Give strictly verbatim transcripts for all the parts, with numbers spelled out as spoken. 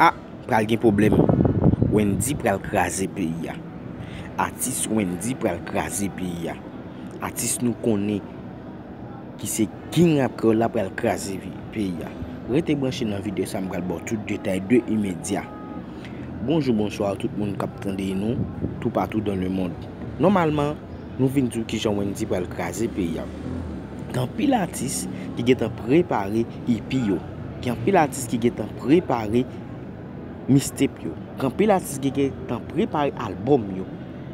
Ah, pral gen pwoblèm. Wendy pral kraze peyi a. Atis Wendy pral kraze peyi a. Atis nou konnen ki se King Rap Kreyòl la pral kraze vi-, peyi a. Rete branche nan videyo sa, m pral ba w tout detay de imedya. Bonjou, bonswa tout moun k ap tande nou toupatou dans le monde. Nòmalman, nou vin di w kijan Wendy pral kraze peyi a. Gen anpil atis ki gentan prepare ipi yo. Gen anpil atis ki gentan prepare mixtape yo. Gen anpil atis ki gentan prepare albòm yo.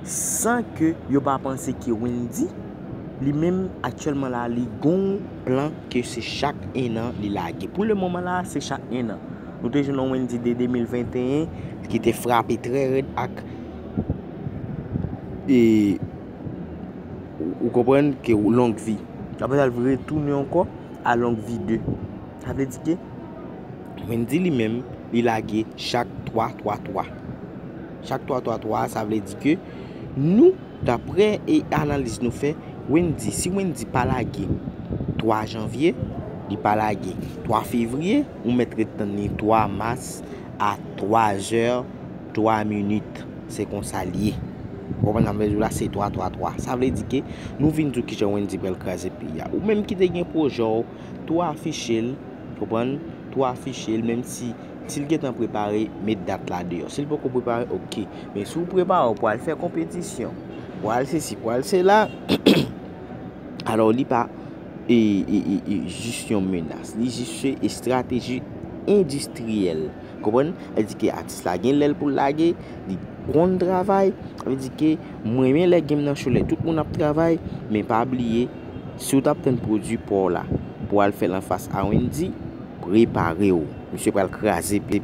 San ke yo pa panse ke Wendy, li menm, aktyèlman la, li gon plan ke se chak en an li lage. Pou le moman la, se chak en an. Nou te jwenn yon Wendy de de mil venteyen ki te frape trè rèd ak, e, ou, ou konprann ke Longue Vie. Apre sa, l retounen ankò a Longue Vie de. Sa vle di ke Wendy li menm, li lage chak twa twa twa. Chak twa twa twa, sa vle di ke nou, daprè e analiz nou fè, Wendy, si Wendy pa lage twa janvye, li pa lage twa fevriye, ou mèt ret tann li twa mas a twa zè twa minit. Se konsa l ye. Ou konprann sa m vle di w la, se twa twa twa. Sa vle di ke nou vin di w kijan Wendy pral kraze peyi a. Ou menm ki te gen pwojè w, tou afiche l, konprann? Tou afiche l, menm si, si l gentan prepare, met dat la deyò. Si l poko prepare, oke. Men si w prepare w pou al fè konpetisyon, pou al sesi, pou al sela, alò li pa, e, e, e, e, jis yon menas. Li jis se estrateji endistriyèl. Konprann? Sa vle di ke atis la gen lè l pou l lage, li konn travay. Sa vle di ke mwen renmen lè game nan cho, lè tout moun ap travay, men pa bliye, si w t ap tann pwodui pa w la pou al fè l anfas a Wendy, prepare w. Misye pral kraze peyi.